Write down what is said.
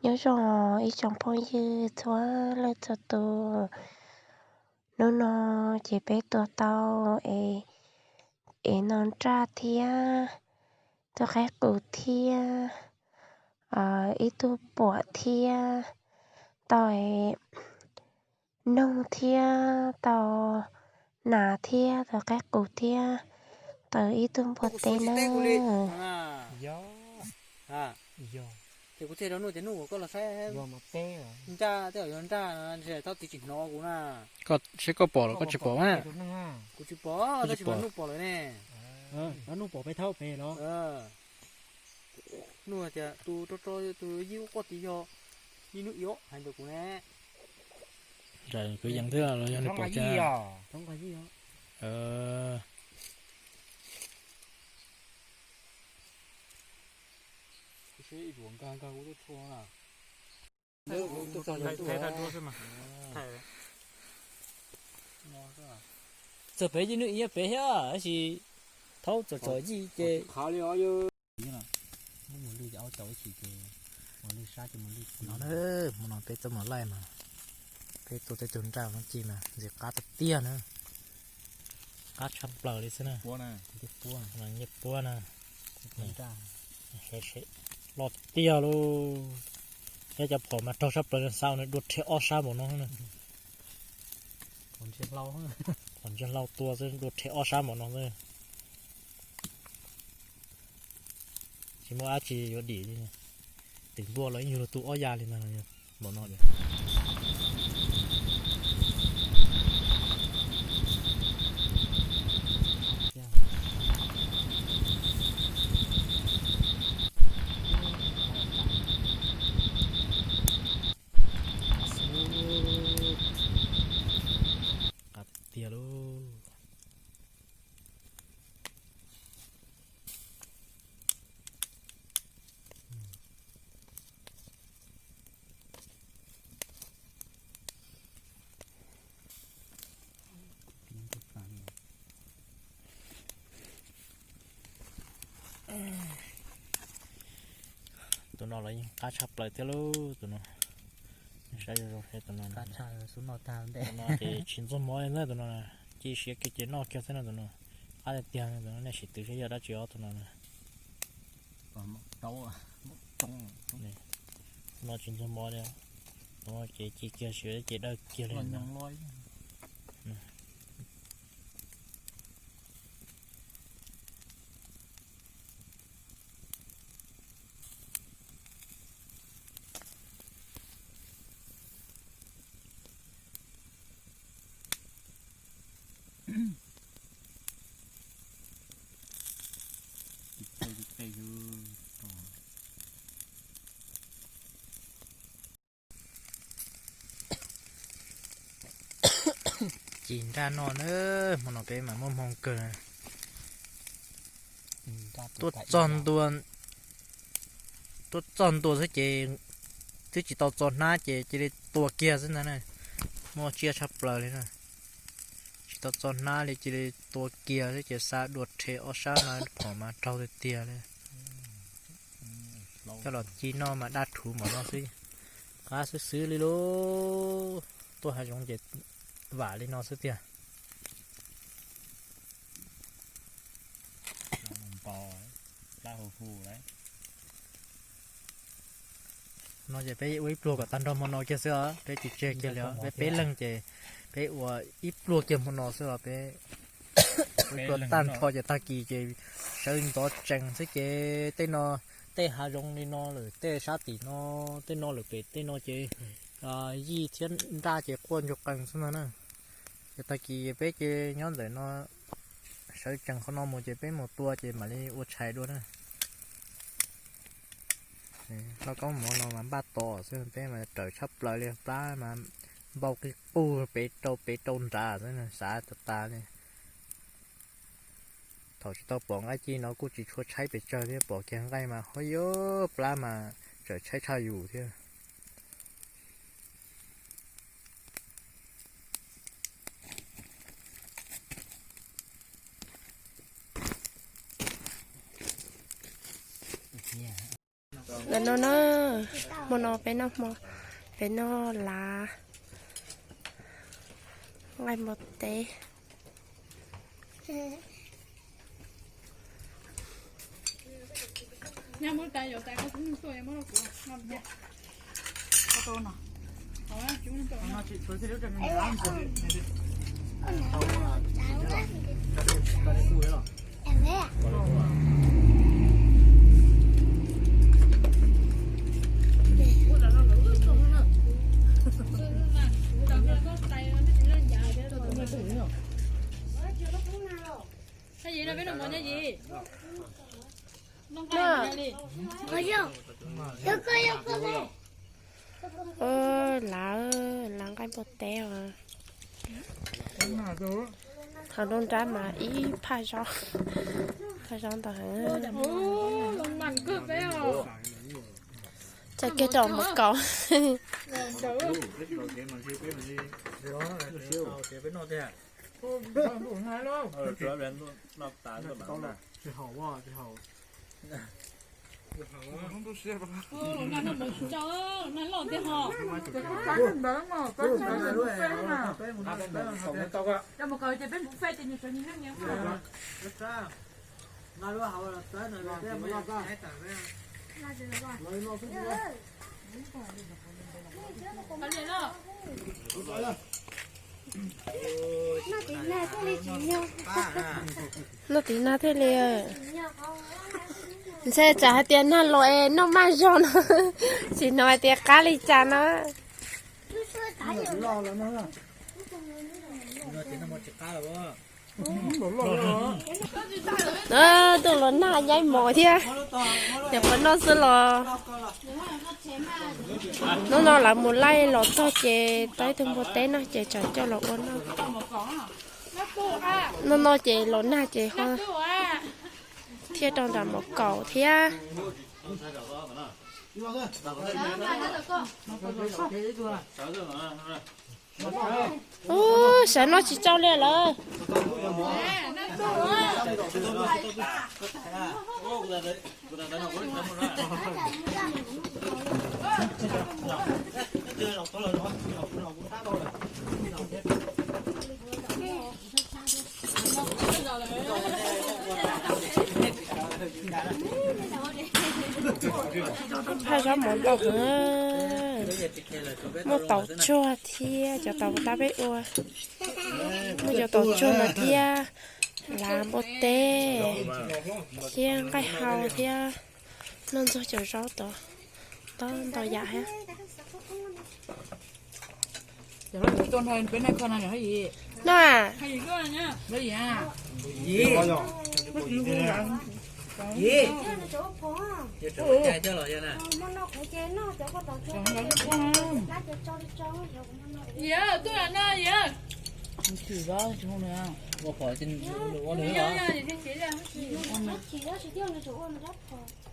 Nyob zoo ib tsoom phooj ywg txhua leej txhua tus, hnub no ces peb tua tau es, es no nraj thiab, tau qaib qus thiab, ib tug puam thiab, tau noog thiab, tau nas thiab, tau qaib qus thiab, tau ib tug npua teb na. Ces kuv thiaj rau Nuj tias Nuj, koj los saib nraj, tej zaum yog nraj, thaub txiv tsis hnov kuv na. Seb koj pom los koj tsis pom na? Kuv tsis pom, tab sis mas Nuj pom lawm ne. Nuj pom pem thaub pem los. Nuj tias tus rau rau tus yij ub quaj tid yog yij Nuj Ib hais ntawm kuv ne. Kwv Yees thiab los yog nws pom cas? Txog pem yij Nuj Ib pem thiab, tab sis thaub txom txom yij ces. Mus lwj ces, mus lwj sab ces mus lwj no na, hmo no peb txoj mus laij mas, peb tua tej tug nraj no ci mas ntxim qab tiag tiag na. Qab tshaj plaws li xwb na. Ncej puab na. Loj tiag lauj. Thiab cov phom mas raug tshaj plaws, xav ua nws dua rhe ob sab npaum no na. Phom ntsej hlau tua xwb dua rhe ob sab npaum no xwb. Tsis muaj dab tsi yuav dim li. Twm npua los yeej yug luag tu ob ya li ntag, npaum no. Qab tiag lauj. Tus no los yeej qab tshaj plaws thiab lauj, tus no. Saib zoo zoo seb tus no. Tus no ces tsis ntxuag mov li na, tus no ci siav kiag ces noj kiag xwb no, tus no. Qab tiag tiag, tus no nej sim twv seb yog dab tsi os, tus no na. Tus no tsis ntxuag mov li, tus no ces ci kiag siav ces dawb kiag li. Ci nraj noj na, hmo no peb mas muaj hmoo kawg. Tuaj txog ntua, tuaj txog ntua xwb ces twb tsis tau txo hnab ces cia li tua kiag xwb ntag na. Muaj tsiaj tshaj plaws li na. Tsis tau txo hnab li cia li tua kiag xwb ces xa dua rhe ob sab no, phom mas raug tiag tiag li. Coj los ci noj mas daj rhuv npaum no xwb. Qab xwb xwb li lauj. Tuaj hav zoov ces vam li no xwb tiag. No ces peb ua ib pluag kom tag nrho hmo no kiag xwb os, peb tsis tseg kiag li os. Peb peb leeg ces peb ua ib pluag kiag hmo no xwb os. Peb ua ib pluag tag nrho ces tag kis ces sawv ntxov tsees xwb ces tej no, tej hav zoov li no lawm, tej sab tim no, tej no lawm pem tej no ces yij thiab nraj ces quaj ntsuag qees xwb ntag na. Ces tag kis peb ces nyob ntawm no sawv tsees qhov no mus ces peb mus tua ces mam li ua tshais dua na. Lauj kaub mov no mas npaj tos xwb, peb mas raws tshaj plaws li, plab mas npau qig qug pem rau pem rau nrad xwb, xav tas tas li. Thaum tsis tau pom nqaij ci no kuj tsis tshua tshaib pes tsawg thiab, pom kiag nqaij mas ho yuav plab mas tseem tshaib tshaj yus thiab. Ntawm no na, Hmo no peb noj hmo, peb noj lav nqaij npua teb. Lav, lav nqaij npua teb os. Hauv nruab nrab mas ib phaj zaub, phaj zaub ntau heev. Txav kiag rau mus kaus. Noj tiv nag thiaj li. Ntshe tsam hais tias nag los es noj maj zog no, tsis hnov hais tias qab li cas no. Tuaj los nag nyaib mov thiab, ces qhov noj xwb los. Hnub no lawv mus laij los txog ces tau ib tug npua teb no ces tsam coj los ua noj. Noj noj ces los nag ces ho thiaj rau nram mov kaus thiab. Ub, sawv noj tsis tsau li lawm. Phaj zaub mov ntau heev, muaj taus tsuag thiab cov taus tab peb ua, muaj cov taus tsuag no thiab, lav npua teb thiab nqaij hau thiab noj ntxuag cov zaub tod, ntau ntau yam thiab. Noj, ua phom.